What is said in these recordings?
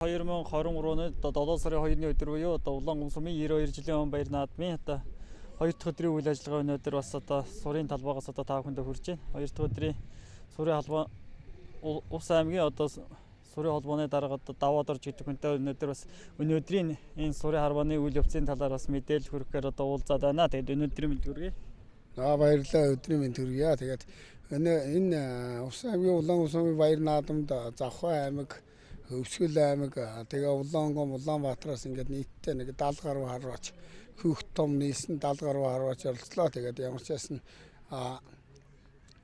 2023 оны одоо 7 сарын 2-ны өдөр буюу одоо Улаан сумын 92 жилийн он баяр наадмын одоо хоёр дахь өдрийн үйл ажиллагаа өнөөдөр бас одоо сурын талбайгаас одоо та бүхэндээ хүрч байна. Хоёр дахь өдрийн сурын холбоо Увс аймгийн одоо сурын холбооны дарга одоо Даваа Дорж гэдэг хүнтэй өнөөдөр бас өнөөдрийн энэ сурын харвааны үйл явцын талаар бас мэдээлэл хүргэхээр одоо уулзаад байна. Тэгээд өнөөдрийн мэнд хүргэе. Аа, баярлалаа, өдрийн мэнд хүргье. Тэгээд өнөө энэ Увс аймгийн Улаан сумын баяр наадамд Завхаа аймаг, Хөвсгөл аймаг, тэгээ Улаангом, Улаанбаатараас ингээд нийтдээ нэг 70 гаруй харваач, хүүхд том нийлсэн 70 гаруй харваач оролцлоо. Тэгээд ямар ч байсан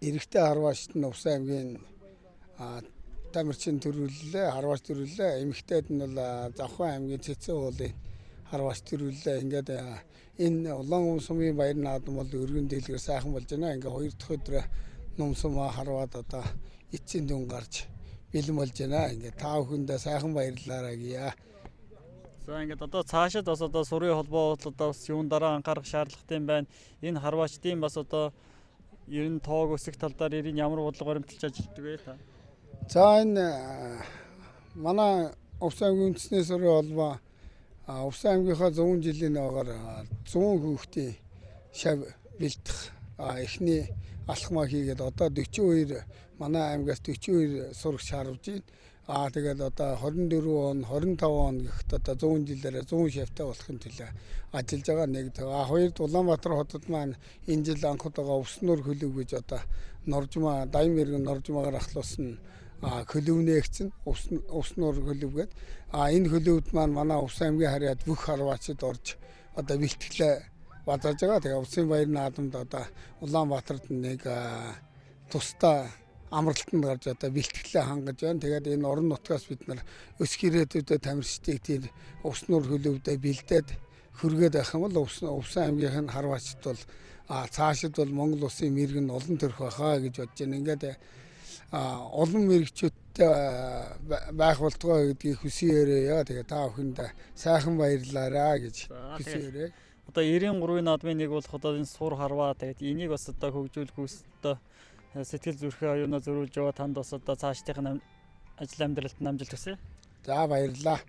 эрэгтэй харваачт нь Увс аймгийн тамирчин төрүүллээ, харваач төрүүллээ. Эмэгтэйд нь бол Завхаа аймгийн Цэцэн уулын харваач төрүүллээ. Ингээд энэ Улаан сумын баяр наадам бол өргөн дэлгэр сайхан болж байна. Ингээ хоёр дахь өдрөө нум сумаа харваад одоо эцсийн дүн гарч бэлэн болж байна. Ингээ та бүхэндээ сайхан баярлалаарай гийа. За, ингээд одоо цаашид бас одоо сурын холбоо бол одоо бас юун дараа анхаарах шаардлагатай юм байна. Энэ харваачдын бас одоо ер нь тоог өсөх тал дээр ер нь ямар бодлого баримталж ажилладаг вэ та? За, энэ манай Увс аймгийн үндэсний сурын холбоо Увс аймгийнхаа 100 жилийн нөөгөр 100 хүүхдийн шав бэлдэх эхний алхмаа хийгээд одоо 42, манай аймгаас 42 сурагч харваж байна. Аа, тэгээд одоо 24 он, 25 он гэхэд одоо 100 жилээрээ 100 шавтай болохын төлөө ажиллаж байгаа нэг. А хоёрд Улаанбаатар хотод маань энэ жил анх удаага Увс нуур хөлөг гэж одоо Норжмаа, Даян мэргэн Норжмаагаар ахлуулсан хөлөв нээгдсэн, Увс нуур хөлөв гээд. А энэ хөлөвд маань манай Увс аймгийн харьяат бүх харваачид орж одоо бэлтгэлээ базааж байгаа. Тэгээ Увсын баяр наадамд одоо Улаанбаатарт нэг тусдаа амралтанд гарч одоо бэлтгэлээ хангаж байна. Тэгээд энэ орон нутгаас бид нар өсөх ирээдүйдээ тамирчдыг тэр Увс нуур хөлөвдөө бэлдээд хөргээд байх юм бол Увс аймгийнх нь харваачд бол цаашид бол Монгол улсын мэргэн олон төрөх байхаа гэж бодож байна. Ингээд олон мэргэжчүүдтэй байх болтугай гэдгийг хүсье. Тэгээ та бүхэнд сайхан баярлалаарай гэж хүсье. Одоо 93-ын наадмын нэг болох одоо энэ сур харваа, тэгээд энийг бас одоо хөгжүүлэх үс одоо сэтгэл зүрхээ оюунаа зөрүүлж яваа танд бас одоо цаашдын ажил амьдралд амжилт хүсье. За, баярлалаа.